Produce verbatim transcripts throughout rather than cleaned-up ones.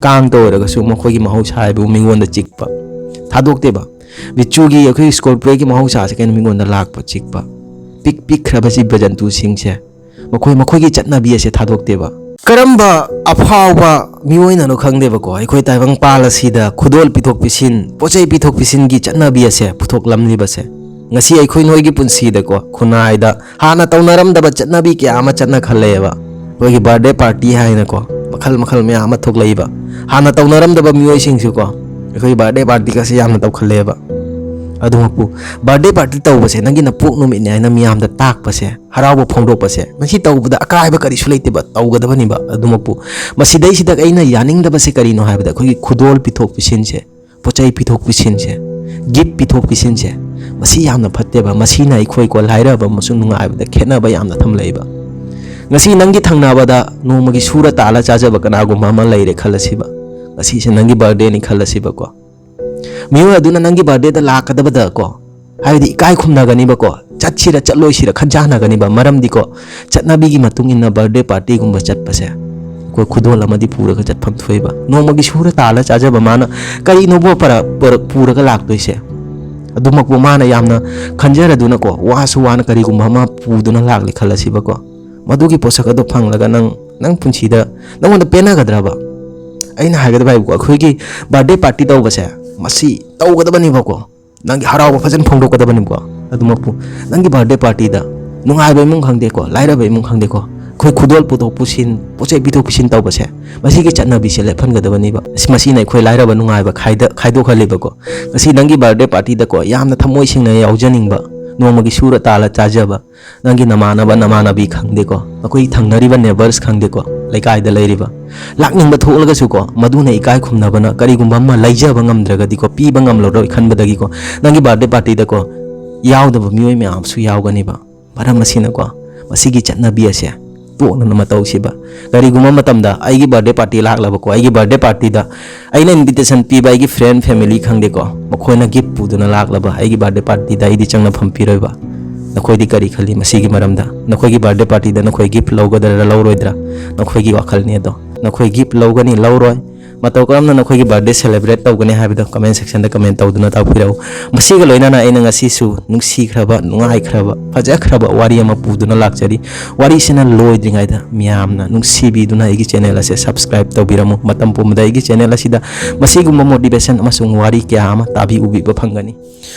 ꯀꯥꯡꯇ ꯑꯣꯏꯔꯒꯁꯨ ꯃꯈꯣꯏꯒꯤ ꯃꯍꯧꯁꯥ ꯍꯥꯏꯕꯨ ꯃꯤꯉꯣꯟꯗ ꯆꯤꯛꯄ ꯊꯥꯗꯣꯛꯇꯦꯕ꯫ ꯕꯤꯆꯨꯒꯤ, ꯑꯩꯈꯣꯏꯒꯤ scorpio ꯒꯤ ꯃꯍꯧꯁꯥꯁꯦ ꯀꯩꯅꯣ? ꯃꯤꯉꯣꯟꯗ ꯂꯥꯛꯄ, ꯆꯤꯛꯄ꯫ ꯄꯤꯛ ꯄꯤꯛꯈ꯭ꯔꯕ ꯖꯤꯕ ꯖꯟꯇꯨꯁꯤꯡꯁꯦ ꯃꯈꯣꯏ ꯃꯈꯣꯏꯒꯤ ꯆꯠꯅꯕꯤ ꯑꯁꯦ ꯊꯥꯗꯣꯛꯇꯦꯕ꯫ ꯀꯔꯝꯕ ꯑꯐꯥꯎꯕ ꯃꯤꯑꯣꯏꯅꯅꯣ ꯈꯪꯗꯦꯕꯀꯣ, ꯑꯩꯈꯣꯏ ꯇꯥꯏꯕꯪꯄꯥꯜ ꯑꯁꯤꯗ ꯈꯨꯗꯣꯜ ꯄꯤꯊꯣꯛ ꯄꯤꯁꯤꯟ, ꯄꯣꯠ ꯆꯩ ꯄꯤꯊꯣꯛ ꯄꯤꯁꯤꯟꯒꯤ ꯆꯠꯅꯕꯤ ꯑꯁꯦ ꯄꯨꯊꯣꯛꯂꯝꯂꯤꯕꯁꯦ? ꯉꯁꯤ ꯑꯩꯈꯣꯏ ꯅꯣꯏꯒꯤ ꯄꯨꯟꯁꯤꯗꯀꯣ, ꯈꯨꯟꯅꯥꯏꯗ ꯍꯥꯟꯅ ꯇꯧꯅꯔꯝꯗꯕ ꯆꯠꯅꯕꯤ ꯀꯌꯥ ꯑꯃ ꯆꯠꯅꯈꯠꯂꯛꯑꯦꯕ꯫ ꯑꯩꯈꯣꯏꯒꯤ birthday party ꯍꯥꯏꯅꯀꯣ, ꯃꯈꯜ ꯃꯈꯜ ꯃꯌꯥꯝ ꯑꯃ ꯊꯣꯛꯂꯛꯏꯕ꯫ ꯍꯥꯟꯅ ꯇꯧꯅꯔꯝꯗꯕ ꯃꯤꯑꯣꯏꯁꯤꯡꯁꯨꯀꯣ, ꯑꯩꯈꯣꯏꯒꯤ birthday party ꯒꯁꯦ ꯌꯥꯝꯅ ꯇꯧꯈꯠꯂꯛꯑꯦꯕ꯫ ꯑꯗꯨꯃꯛꯄꯨ, birthday party ꯇꯧꯕꯁꯦ ꯅꯪꯒꯤ ꯅꯄꯣꯛ ꯅꯨꯃꯤꯠꯅꯦ ꯍꯥꯏꯅ ꯃꯤꯌꯥꯝꯗ ꯇꯥꯛꯄꯁꯦ, ꯍꯔꯥꯎꯕ ꯐꯣꯡꯗꯣꯛꯄꯁꯦ, ꯃꯁꯤ ꯇꯧꯕꯗ ꯑꯀꯥꯏꯕ ꯀꯔꯤꯁꯨ ꯂꯩꯇꯦꯕ, ꯇꯧꯒꯗꯕꯅꯤꯕ꯫ ꯑꯗꯨꯃꯛꯄꯨ, ꯃꯁꯤꯗꯩꯁꯤꯗ ꯑꯩꯅ ꯌꯥꯅꯤꯡꯗꯕꯁꯦ ꯀꯔꯤꯅꯣ ꯍꯥꯏꯕꯗ, ꯑꯩꯈꯣꯏꯒꯤ ꯈꯨꯗꯣꯜ ꯄꯤꯊꯣꯛ ꯄꯤꯁꯤꯟꯁꯦ, ꯄꯣꯠ ꯆꯩ ꯄꯤꯊꯣꯛ ꯄꯤꯁꯤꯟꯁꯦ, gift ꯄꯤꯊꯣꯛ ꯄꯤꯁꯤꯟꯁꯦ, ꯃꯁꯤ ꯌꯥꯝꯅ ꯐꯠꯇꯦꯕ꯫ ꯃꯁꯤꯅ ꯑꯩꯈꯣꯏꯀꯣ, ꯂꯥꯏꯔꯕ ꯑꯃꯁꯨꯡ ꯅꯨꯡꯉꯥꯏꯕꯗ ꯈꯦꯠꯅꯕ ꯌꯥꯝꯅ ꯊꯝꯂꯛꯏꯕ꯫ ꯉꯁꯤ ꯅꯪꯒꯤ ꯊꯪꯅꯕꯗ ꯅꯣꯡꯃꯒꯤ ꯁꯨꯔ ꯇꯥꯜꯂ ꯆꯥꯖꯕ ꯀꯅꯥꯒꯨꯝꯕ ꯑꯃ ꯂꯩꯔꯦ ꯈꯜꯂꯁꯤꯕ꯫ ꯉꯁꯤꯁꯦ ꯅꯪꯒꯤ birthday ꯅꯤ ꯈꯜꯂꯁꯤꯕꯀꯣ꯫ ꯃꯤꯑꯣꯏ ꯑꯗꯨꯅ ꯅꯪꯒꯤ birthday ꯗ ꯂꯥꯛꯀꯗꯕꯗꯀꯣ, ꯍꯥꯏꯕꯗꯤ ꯏꯀꯥꯏ ꯈꯨꯝꯅꯒꯅꯤꯕꯀꯣ, ꯆꯠꯁꯤꯔ ꯆꯠꯂꯣꯏꯁꯤꯔ ꯈꯟꯖꯥꯟꯅꯒꯅꯤꯕ꯫ ꯃꯔꯝꯗꯤꯀꯣ, ꯆꯠꯅꯕꯤꯒꯤ ꯃꯇꯨꯡ ꯏꯟꯅ birthday party ꯒꯨꯝꯕ ꯆꯠꯄꯁꯦ ꯑꯩꯈꯣꯏ ꯈꯨꯗꯣꯜ ꯑꯃꯗꯤ ꯄꯨꯔꯒ ꯆꯠꯐꯝ ꯊꯣꯛꯑꯦꯕ꯫ ꯅꯣꯡꯃꯒꯤ ꯁꯨꯔ ꯇꯥꯜꯂ ꯆꯥꯖꯕ ꯃꯥꯅ ꯀꯔꯤꯅꯣꯕ ꯄꯔ-, ꯄꯔ-, ꯄꯨꯔꯒ ꯂꯥꯛꯇꯣꯏꯁꯦ? ꯑꯗꯨꯃꯛꯄꯨ ꯃꯥꯅ ꯌꯥꯝꯅ ꯈꯟꯖꯔꯗꯨꯅꯀꯣ, ꯋꯥꯁꯨ ꯋꯥꯅ ꯀꯔꯤꯒꯨꯝꯕ ꯑꯃ ꯄꯨꯗꯨꯅ ꯂꯥꯛꯂꯦ ꯈꯜꯂꯁꯤꯕꯀꯣ꯫ ꯃꯗꯨꯒꯤ ꯄꯣꯠꯁꯛ ꯑꯗꯣ ꯐꯪꯂꯒ ꯅꯪ, ꯅꯪ ꯄꯨꯟꯁꯤꯗ ꯅꯪꯉꯣꯟꯗ ꯄꯦꯟꯅꯒꯗ꯭ꯔꯕ? ꯑꯩꯅ ꯍꯥꯏꯒꯗꯕ ꯍꯥꯏꯕꯀꯣ, ꯑꯩꯈꯣꯏꯒꯤ birthday party ꯇꯧꯕꯁꯦ, ꯃꯁꯤ ꯇꯧꯒꯗꯕꯅꯦꯕꯀꯣ꯫ ꯅꯪꯒꯤ ꯍꯔꯥꯎꯕ ꯐꯖꯅ ꯐꯣꯡꯗꯣꯛꯀꯗꯕꯅꯤꯀꯣ꯫ ꯑꯗꯨꯃꯛꯄꯨ, ꯅꯪꯒꯤ birthday party ꯗ ꯅꯨꯡꯉꯥꯏꯕ ꯏꯃꯨꯡ ꯈꯪꯗꯦꯀꯣ, ꯂꯥꯏꯔꯕ ꯏꯃꯨꯡ ꯈꯪꯗꯦꯀꯣ, ꯑꯩꯈꯣꯏ ꯈꯨꯗꯣꯜ ꯄꯨꯊꯣꯛ ꯄꯨꯁꯤꯟ, ꯄꯣꯠ ꯆꯩ ꯄꯤꯊꯣꯛ ꯄꯤꯁꯤꯟ ꯇꯧꯕꯁꯦ, ꯃꯁꯤꯒꯤ ꯆꯠꯅꯕꯤꯁꯦ ꯂꯦꯞꯍꯟꯒꯗꯕꯅꯤꯕ꯫ ꯑꯁꯤ, ꯃꯁꯤꯅ ꯑꯩꯈꯣꯏ ꯂꯥꯏꯔꯕ ꯅꯨꯡꯉꯥꯏꯕ ꯈꯥꯏꯗ-, ꯈꯥꯏꯗꯣꯛꯍꯜꯂꯤꯕꯀꯣ꯫ ꯉꯁꯤ ꯅꯪꯒꯤ birthday party ꯗꯀꯣ, ꯌꯥꯝꯅ ꯊꯃꯣꯏ ꯁꯦꯡꯅ ꯌꯥꯎꯖꯅꯤꯡꯕ, ꯅꯣꯡꯃꯒꯤ ꯁꯨꯔ ꯇꯥꯜꯂ ꯆꯥꯖꯕ, ꯅꯪꯒꯤ ꯅꯃꯥꯟꯅꯕ ꯅꯃꯥꯟꯅꯕꯤ ꯈꯪꯗꯦꯀꯣ, ꯅꯈꯣꯏꯒꯤ ꯊꯪꯅꯔꯤꯕ neighbours ꯈꯪꯗꯦꯀꯣ, ꯂꯩꯀꯥꯏꯗ ꯂꯩꯔꯤꯕ, ꯂꯥꯛꯅꯤꯡꯕ ꯊꯣꯛꯂꯒꯁꯨꯀꯣ, ꯃꯗꯨꯅ ꯏꯀꯥꯏ ꯈꯨꯝꯅꯕꯅ ꯀꯔꯤꯒꯨꯝꯕ ꯑꯃ ꯂꯩꯖꯕ ꯉꯝꯗ꯭ꯔꯒꯗꯤꯀꯣ, ꯄꯤꯕ ꯉꯝꯂꯔꯣꯏ ꯈꯟꯕꯗꯒꯤꯀꯣ, ꯅꯪꯒꯤ birthday party ꯗꯀꯣ ꯌꯥꯎꯗꯕ ꯃꯤꯑꯣꯏ ꯃꯌꯥꯝꯁꯨ ꯌꯥꯎꯒꯅꯤꯕ꯫ ꯃꯔꯝ ꯑꯁꯤꯅꯀꯣ, ꯃꯁꯤꯒꯤ ꯆꯠꯅꯕꯤ ꯑꯁꯦ ꯇꯣꯛꯅꯅꯕ ꯇꯧꯁꯤꯕ꯫ ꯀꯔꯤꯒꯨꯝꯕ ꯃꯇꯝꯗ ꯑꯩꯒꯤ birthday party ꯂꯥꯛꯂꯕꯀꯣ, ꯑꯩꯒꯤ birthday party ꯗ ꯑꯩꯅ invitation ꯄꯤꯕ ꯑꯩꯒꯤ friend family ꯈꯪꯗꯦꯀꯣ, ꯃꯈꯣꯏꯅ gift ꯄꯨꯗꯨꯅ ꯂꯥꯛꯂꯕ ꯑꯩꯒꯤ birthday party ꯗ ꯑꯩꯗꯤ ꯆꯪꯅꯐꯝ ꯄꯤꯔꯣꯏꯕ꯫ ꯅꯈꯣꯏꯗꯤ ꯀꯔꯤ ꯈꯜꯂꯤ ꯃꯁꯤꯒꯤ ꯃꯔꯝꯗ? ꯅꯈꯣꯏꯒꯤ birthday party ꯗ ꯅꯈꯣꯏ gift ꯂꯧꯒꯗ꯭ꯔꯥ ꯂꯧꯔꯣꯏꯗ꯭ꯔꯥ? ꯅꯈꯣꯏꯒꯤ ꯋꯥꯈꯜꯅꯤ ꯑꯗꯣ꯫ ꯅꯈꯣꯏ gift ꯂꯧꯒꯅꯤ ꯂꯧꯔꯣꯏ, ꯃꯇꯧ ꯀꯔꯝꯅ ꯅꯈꯣꯏꯒꯤ birthday celebrate ꯇꯧꯒꯅꯤ ꯍꯥꯏꯕꯗꯣ comment section ꯗ comment ꯇꯧꯗꯨꯅ ꯇꯥꯛꯄꯤꯔꯛꯎ꯫ ꯃꯁꯤꯒ ꯂꯣꯏꯅꯅ ꯑꯩꯅ ꯉꯁꯤꯁꯨ ꯅꯨꯡꯁꯤꯈ꯭ꯔꯕ, ꯅꯨꯡꯉꯥꯏꯈ꯭ꯔꯕ, ꯐꯖꯈ꯭ꯔꯕ ꯋꯥꯔꯤ ꯑꯃ ꯄꯨꯗꯨꯅ ꯂꯥꯛꯆꯔꯤ꯫ ꯋꯥꯔꯤꯁꯤꯅ ꯂꯣꯏꯗ꯭ꯔꯤꯉꯩꯗ ꯃꯤꯌꯥꯝꯅ ꯅꯨꯡꯁꯤꯕꯤꯗꯨꯅ ꯑꯩꯒꯤ channel ꯑꯁꯦ subscribe ꯇꯧꯕꯤꯔꯝꯃꯨ꯫ ꯃꯇꯝ ꯄꯨꯝꯕꯗ ꯑꯩꯒꯤ channel ꯑꯁꯤꯗ ꯃꯁꯤꯒꯨꯝꯕ motivation ꯑꯃꯁꯨꯡ ꯋꯥꯔꯤ ꯀꯌꯥ ꯑꯃ ꯇꯥꯕꯤꯎꯕꯤꯕ ꯐꯪꯒꯅꯤ꯫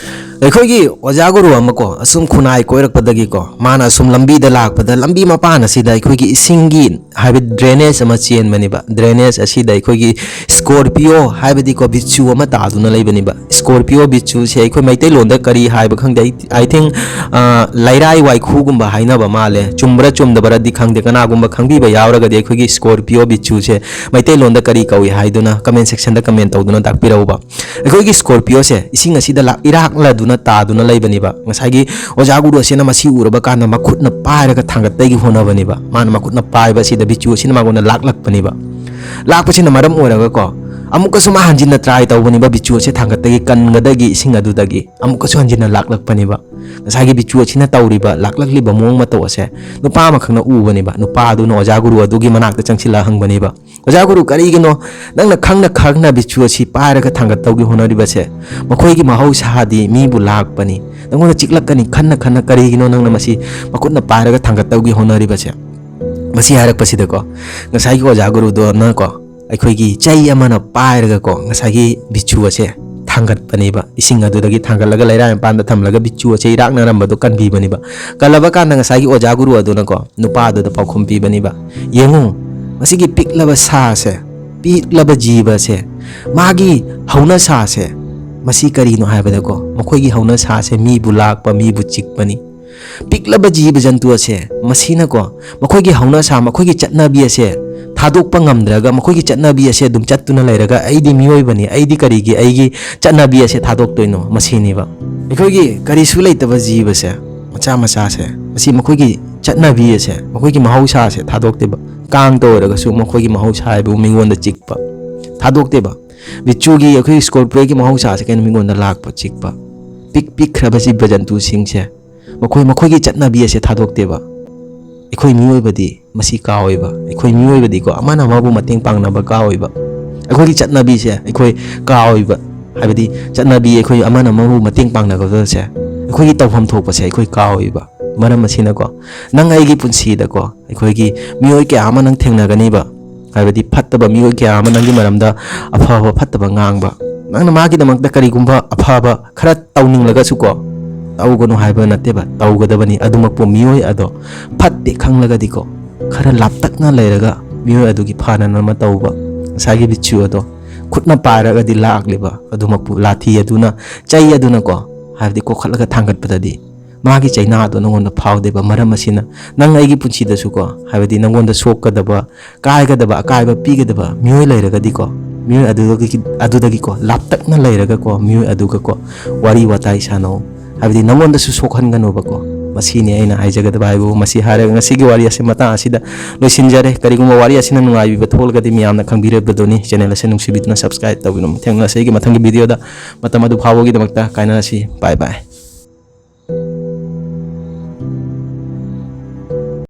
ꯑꯩꯈꯣꯏꯒꯤ ꯑꯣꯖꯥ ꯒꯨꯔꯨ ꯑꯃꯀꯣ, ꯑꯁꯨꯝ ꯈꯨꯟꯅꯥꯏ ꯀꯣꯏꯔꯛꯄꯗꯒꯤꯀꯣ, ꯃꯥꯅ ꯑꯁꯨꯝ ꯂꯝꯕꯤꯗ ꯂꯥꯛꯄꯗ, ꯂꯝꯕꯤ ꯃꯄꯥꯟ ꯑꯁꯤꯗ ꯑꯩꯈꯣꯏꯒꯤ ꯏꯁꯤꯡꯒꯤ, ꯍꯥꯏꯕꯗꯤ drainage ꯑꯃ ꯆꯦꯟꯕꯅꯦꯕ꯫ Drainage ꯑꯁꯤꯗ ꯑꯩꯈꯣꯏꯒꯤ Scorpio, ꯍꯥꯏꯕꯗꯤꯀꯣ, ꯕꯤꯆꯨ ꯑꯃ ꯇꯥꯗꯨꯅ ꯂꯩꯕꯅꯦꯕ꯫ Scorpio ꯕꯤꯆꯨꯁꯦ ꯑꯩꯈꯣꯏ ꯃꯩꯇꯩꯂꯣꯟꯗ ꯀꯔꯤ ꯍꯥꯏꯕ ꯈꯪꯗꯦ꯫ I, I think, ꯑ, ꯂꯩꯔꯥꯏ ꯋꯥꯏꯈꯨꯒꯨꯝꯕ ꯍꯥꯏꯅꯕ ꯃꯥꯜꯂꯦ꯫ ꯆꯨꯝꯕ꯭ꯔꯥ ꯆꯨꯝꯗꯕ꯭ꯔꯗꯤ ꯈꯪꯗꯦ꯫ ꯀꯅꯥꯒꯨꯝꯕ ꯈꯪꯕꯤꯕ ꯌꯥꯎꯔꯒꯗꯤ ꯑꯩꯈꯣꯏꯒꯤ Scorpio ꯕꯤꯆꯨꯁꯦ ꯃꯩꯇꯩꯂꯣꯟꯗ ꯀꯔꯤ ꯀꯧꯏ ꯍꯥꯏꯗꯨꯅ comment section ꯗ comment ꯇꯧꯗꯨꯅ ꯇꯥꯛꯄꯤꯔꯛꯎꯕ꯫ ꯑꯩꯈꯣꯏꯒꯤ Scorpioꯁꯦ ꯏꯁꯤꯡ ꯑꯁꯤꯗ ꯂꯥꯛ-, ꯏꯔꯥꯛꯂꯗꯨꯅ ꯇꯥꯗꯨꯅ ꯂꯩꯕꯅꯦꯕ꯫ ꯉꯁꯥꯏꯒꯤ ꯑꯣꯖꯥ ꯒꯨꯔꯨ ꯑꯁꯤꯅ ꯃꯁꯤ ꯎꯔꯕ ꯀꯥꯟꯗ ꯃꯈꯨꯠꯅ ꯄꯥꯏꯔꯒ ꯊꯥꯡꯒꯠꯇꯒꯤ ꯍꯣꯠꯅꯕꯅꯦꯕ꯫ ꯃꯥꯅ ꯃꯈꯨꯠꯅ ꯄꯥꯏꯕ ꯑꯁꯤꯗ ꯕꯤꯆꯨ ꯑꯁꯤꯅ ꯃꯉꯣꯟꯗ ꯂꯥꯛꯂꯛꯄꯅꯦꯕ꯫ ꯂꯥꯛꯄꯁꯤꯅ ꯃꯔꯝ ꯑꯣꯏꯔꯒꯀꯣ, ꯑꯃꯨꯛꯀꯁꯨ ꯃꯥ ꯍꯟꯖꯤꯟꯅ try ꯇꯧꯕꯅꯦꯕ, ꯕꯤꯆꯨ ꯑꯁꯤ ꯊꯥꯡꯒꯠꯇꯒꯤ ꯀꯟꯒꯗꯒꯤ ꯏꯁꯤꯡ ꯑꯗꯨꯗꯒꯤ꯫ ꯑꯃꯨꯛꯀꯁꯨ ꯍꯟꯖꯤꯟꯅ ꯂꯥꯛꯂꯛꯄꯅꯦꯕ꯫ ꯉꯁꯥꯏꯒꯤ ꯕꯤꯆꯨ ꯑꯁꯤꯅ ꯇꯧꯔꯤꯕ, ꯂꯥꯛꯂꯛꯂꯤꯕ ꯃꯑꯣꯡ ꯃꯇꯧ ꯑꯁꯦ ꯅꯨꯄꯥ ꯑꯃꯈꯛꯅ ꯎꯕꯅꯦꯕ꯫ ꯅꯨꯄꯥ ꯑꯗꯨꯅ ꯑꯣꯖꯥ ꯒꯨꯔꯨ ꯑꯗꯨꯒꯤ ꯃꯅꯥꯛꯇ ꯆꯪꯁꯤꯜꯂꯒ ꯍꯪꯕꯅꯦꯕ, "ꯑꯣꯖꯥ ꯒꯨꯔꯨ, ꯀꯔꯤꯒꯤꯅꯣ ꯅꯪꯅ ꯈꯪꯅ ꯈꯪꯅ ꯕꯤꯆꯨ ꯑꯁꯤ ꯄꯥꯏꯔꯒ ꯊꯥꯡꯒꯠꯇꯧꯒꯤ ꯍꯣꯠꯅꯔꯤꯕꯁꯦ? ꯃꯈꯣꯏꯒꯤ ꯃꯍꯧꯁꯥꯗꯤ ꯃꯤꯕꯨ ꯂꯥꯛꯄꯅꯤ, ꯅꯪꯉꯣꯟꯗ ꯆꯤꯛꯂꯛꯀꯅꯤ ꯈꯟꯅ ꯈꯟꯅ ꯀꯔꯤꯒꯤꯅꯣ ꯅꯪꯅ ꯃꯁꯤ ꯃꯈꯨꯠꯅ ꯄꯥꯏꯔꯒ ꯊꯥꯡꯒꯠꯇꯧꯒꯤ ꯍꯣꯠꯅꯔꯤꯕꯁꯦ?" ꯃꯁꯤ ꯍꯥꯏꯔꯛꯄꯁꯤꯗꯀꯣ, ꯉꯁꯥꯏꯒꯤ ꯑꯣꯖꯥ ꯒꯨꯔꯨꯗꯨꯅꯀꯣ, ꯑꯩꯈꯣꯏꯒꯤ ꯆꯩ ꯑꯃꯅ ꯄꯥꯏꯔꯒꯀꯣ, ꯉꯁꯥꯏꯒꯤ ꯕꯤꯆꯨ ꯑꯁꯦ ꯊꯥꯡꯒꯠꯄꯅꯦꯕ꯫ ꯏꯁꯤꯡ ꯑꯗꯨꯗꯒꯤ ꯊꯥꯡꯒꯠꯂꯒ ꯂꯩꯔꯥꯏ ꯃꯄꯥꯟꯗ ꯊꯝꯂꯒ ꯕꯤꯆꯨ ꯑꯁꯦ ꯏꯔꯥꯛꯅꯔꯝꯕꯗꯣ ꯀꯟꯕꯤꯕꯅꯦꯕ꯫ ꯀꯜꯂꯕ ꯀꯥꯟꯗ ꯉꯁꯥꯏꯒꯤ ꯑꯣꯖꯥ ꯒꯨꯔꯨ ꯑꯗꯨꯅꯀꯣ, ꯅꯨꯄꯥ ꯑꯗꯨꯗ ꯄꯥꯎꯈꯨꯝ ꯄꯤꯕꯅꯦꯕ, "ꯌꯦꯡꯉꯨ, ꯃꯁꯤꯒꯤ ꯄꯤꯛꯂꯕ ꯁꯥꯁꯦ, ꯄꯤꯛꯂꯕ ꯖꯤꯕꯁꯦ, ꯃꯥꯒꯤ ꯍꯧꯅꯁꯥꯁꯦ, ꯃꯁꯤ ꯀꯔꯤꯅꯣ ꯍꯥꯏꯕꯗꯀꯣ, ꯃꯈꯣꯏꯒꯤ ꯍꯧꯅꯁꯥꯁꯦ ꯃꯤꯕꯨ ꯂꯥꯛꯄ, ꯃꯤꯕꯨ ꯆꯤꯛꯄꯅꯤ꯫ ꯄꯤꯛꯂꯕ ꯖꯤꯕ ꯖꯟꯇꯨ ꯑꯁꯦ, ꯃꯁꯤꯅꯀꯣ, ꯃꯈꯣꯏꯒꯤ ꯍꯧꯅꯁꯥ, ꯃꯈꯣꯏꯒꯤ ꯆꯠꯅꯕꯤ ꯑꯁꯦ ꯊꯥꯗꯣꯛꯄ ꯉꯝꯗ꯭ꯔꯒ, ꯃꯈꯣꯏꯒꯤ ꯆꯠꯅꯕꯤ ꯑꯁꯦ ꯑꯗꯨꯝ ꯆꯠꯇꯨꯅ ꯂꯩꯔꯒ, 'ꯑꯩꯗꯤ ꯃꯤꯑꯣꯏꯕꯅꯤ, ꯑꯩꯗꯤ ꯀꯔꯤꯒꯤ ꯑꯩꯒꯤ ꯆꯠꯅꯕꯤ ꯑꯁꯦ ꯊꯥꯗꯣꯛꯇꯣꯏꯅꯣ?' ꯃꯁꯤꯅꯦꯕ꯫ ꯑꯩꯈꯣꯏꯒꯤ ꯀꯔꯤꯁꯨ ꯂꯩꯇꯕ ꯖꯤꯕꯁꯦ, ꯃꯆꯥ ꯃꯆꯥꯁꯦ, ꯃꯁꯤ ꯃꯈꯣꯏꯒꯤ ꯆꯠꯅꯕꯤ ꯑꯁꯦ, ꯃꯈꯣꯏꯒꯤ ꯃꯍꯧꯁꯥꯁꯦ ꯊꯥꯗꯣꯛꯇꯦꯕ꯫ ꯀꯥꯡꯇ ꯑꯣꯏꯔꯒꯁꯨ ꯃꯈꯣꯏꯒꯤ ꯃꯍꯧꯁꯥ ꯍꯥꯏꯕꯨ ꯃꯤꯉꯣꯟꯗ ꯆꯤꯛꯄ ꯊꯥꯗꯣꯛꯇꯦꯕ꯫ ꯕꯤꯆꯨꯒꯤ, ꯑꯩꯈꯣꯏꯒꯤ Scorpioꯒꯤ ꯃꯍꯧꯁꯥꯁꯦ ꯀꯩꯅꯣ? ꯃꯤꯉꯣꯟꯗ ꯂꯥꯛꯄ, ꯆꯤꯛꯄ꯫ ꯄꯤꯛ ꯄꯤꯛꯈ꯭ꯔꯕ ꯖꯤꯕ ꯖꯟꯇꯨꯁꯤꯡꯁꯦ, ꯃꯈꯣꯏ, ꯃꯈꯣꯏꯒꯤ ꯆꯠꯅꯕꯤ ꯑꯁꯦ ꯊꯥꯗꯣꯛꯇꯦꯕ꯫ ꯑꯩꯈꯣꯏ ꯃꯤꯑꯣꯏꯕꯗꯤ ꯃꯁꯤ ꯀꯥꯎꯏꯕ꯫ ꯑꯩꯈꯣꯏ ꯃꯤꯑꯣꯏꯕꯗꯤꯀꯣ, ꯑꯃꯅ ꯑꯃꯕꯨ ꯃꯇꯦꯡ ꯄꯥꯡꯅꯕ ꯀꯥꯎꯏꯕ꯫ ꯑꯩꯈꯣꯏꯒꯤ ꯆꯠꯅꯕꯤꯁꯦ ꯑꯩꯈꯣꯏ ꯀꯥꯎꯏꯕ, ꯍꯥꯏꯕꯗꯤ ꯆꯠꯅꯕꯤ, ꯑꯩꯈꯣꯏ ꯑꯃꯅ ꯑꯃꯕꯨ ꯃꯇꯦꯡ ꯄꯥꯡꯅꯒꯗꯕꯁꯦ, ꯑꯩꯈꯣꯏꯒꯤ ꯇꯧꯐꯝ ꯊꯣꯛꯄꯁꯦ ꯑꯩꯈꯣꯏ ꯀꯥꯎꯏꯕ꯫ ꯃꯔꯝ ꯑꯁꯤꯅꯀꯣ, ꯅꯪ ꯑꯩꯒꯤ ꯄꯨꯟꯁꯤꯗꯀꯣ, ꯑꯩꯈꯣꯏꯒꯤ ꯃꯤꯑꯣꯏ ꯀꯌꯥ ꯑꯃ ꯅꯪ ꯊꯦꯡꯅꯒꯅꯤꯕ, ꯍꯥꯏꯕꯗꯤ ꯐꯠꯇꯕ ꯃꯤꯑꯣꯏ ꯀꯌꯥ ꯑꯃ ꯅꯪꯒꯤ ꯃꯔꯝꯗ ꯑꯐꯕ ꯐꯠꯇꯕ ꯉꯥꯡꯕ, ꯅꯪꯅ ꯃꯥꯒꯤꯗꯃꯛꯇ ꯀꯔꯤꯒꯨꯝꯕ ꯑꯐꯕ ꯈꯔ ꯇꯧꯅꯤꯡꯂꯒꯁꯨꯀꯣ, ꯇꯧꯒꯅꯨ ꯍꯥꯏꯕ ꯅꯠꯇꯦꯕ, ꯇꯧꯒꯗꯕꯅꯤ꯫ ꯑꯗꯨꯃꯛꯄꯨ ꯃꯤꯑꯣꯏ ꯑꯗꯣ ꯐꯠꯇꯦ ꯈꯪꯂꯒꯗꯤꯀꯣ, ꯈꯔ ꯂꯥꯞꯇꯛꯅ ꯂꯩꯔꯒ ꯃꯤꯑꯣꯏ ꯑꯗꯨꯒꯤ ꯐꯅꯅꯕ ꯇꯧꯕ꯫ ꯉꯁꯥꯏꯒꯤ ꯕꯤꯠꯁꯨ ꯑꯗꯣ ꯈꯨꯠꯅ ꯄꯥꯏꯔꯒꯗꯤ ꯂꯥꯛꯂꯤꯕ ꯑꯗꯨꯃꯛꯄꯨ ꯂꯥꯊꯤ ꯑꯗꯨꯅ, ꯆꯩ ꯑꯗꯨꯅꯀꯣ, ꯍꯥꯏꯕꯗꯤ ꯀꯣꯛꯈꯠꯂꯒ ꯊꯥꯡꯒꯠꯄꯗꯗꯤ ꯃꯥꯒꯤ ꯆꯩꯅꯥ ꯑꯗꯣ ꯅꯉꯣꯟꯗ ꯐꯥꯎꯗꯦꯕ꯫ ꯃꯔꯝ ꯑꯁꯤꯅ ꯅꯪ ꯑꯩꯒꯤ ꯄꯨꯟꯁꯤꯗꯁꯨꯀꯣ, ꯍꯥꯏꯕꯗꯤ ꯅꯉꯣꯟꯗ ꯁꯣꯛꯀꯗꯕ, ꯀꯥꯏꯒꯗꯕ, ꯑꯀꯥꯏꯕ ꯄꯤꯒꯗꯕ ꯃꯤꯑꯣꯏ ꯂꯩꯔꯒꯗꯤꯀꯣ, ꯃꯤꯑꯣꯏ ꯑꯗꯨꯗꯒꯤ, ꯑꯗꯨꯗꯒꯤꯀꯣ ꯂꯥꯞꯇꯛꯅ ꯂꯩꯔꯒꯀꯣ, ꯃꯤꯑꯣꯏ ꯑꯗꯨꯒꯀꯣ ꯋꯥꯔꯤ ꯋꯥꯇꯥꯏ ꯁꯥꯟꯅꯧ꯫ ꯍꯥꯏꯕꯗꯤ ꯅꯉꯣꯟꯗꯁꯨ ꯁꯣꯛꯍꯟꯒꯅꯨꯕꯀꯣ꯫ ꯃꯁꯤꯅꯤ ꯑꯩꯅ ꯍꯥꯏꯖꯒꯗꯕ ꯍꯥꯏꯕꯨ꯫ ꯃꯁꯤ ꯍꯥꯏꯔꯒ ꯉꯁꯤꯒꯤ ꯋꯥꯔꯤ ꯑꯁꯤ ꯃꯇꯥꯡ ꯑꯁꯤꯗ ꯂꯣꯏꯁꯤꯟꯖꯔꯦ꯫ ꯀꯔꯤꯒꯨꯝꯕ ꯋꯥꯔꯤ ꯑꯁꯤꯅ ꯅꯨꯡꯉꯥꯏꯕꯤꯕ ꯊꯣꯛꯂꯒꯗꯤ ꯃꯤꯌꯥꯝꯅ ꯈꯪꯕꯤꯔꯕꯗꯨꯅꯤ꯫ Channel ꯑꯁꯤ ꯅꯨꯡꯁꯤꯕꯤꯗꯨꯅ subscribe ꯇꯧꯕꯤꯔꯝꯃꯨ꯫ ꯊꯦꯡꯅꯔꯁꯤ ꯑꯩꯒꯤ ꯃꯊꯪꯒꯤ video ꯗ꯫ ꯃꯇꯝ ꯑꯗꯨ ꯐꯥꯎꯕꯒꯤꯗꯃꯛꯇ ꯀꯥꯏꯅꯔꯁꯤ꯫ Bye bye꯫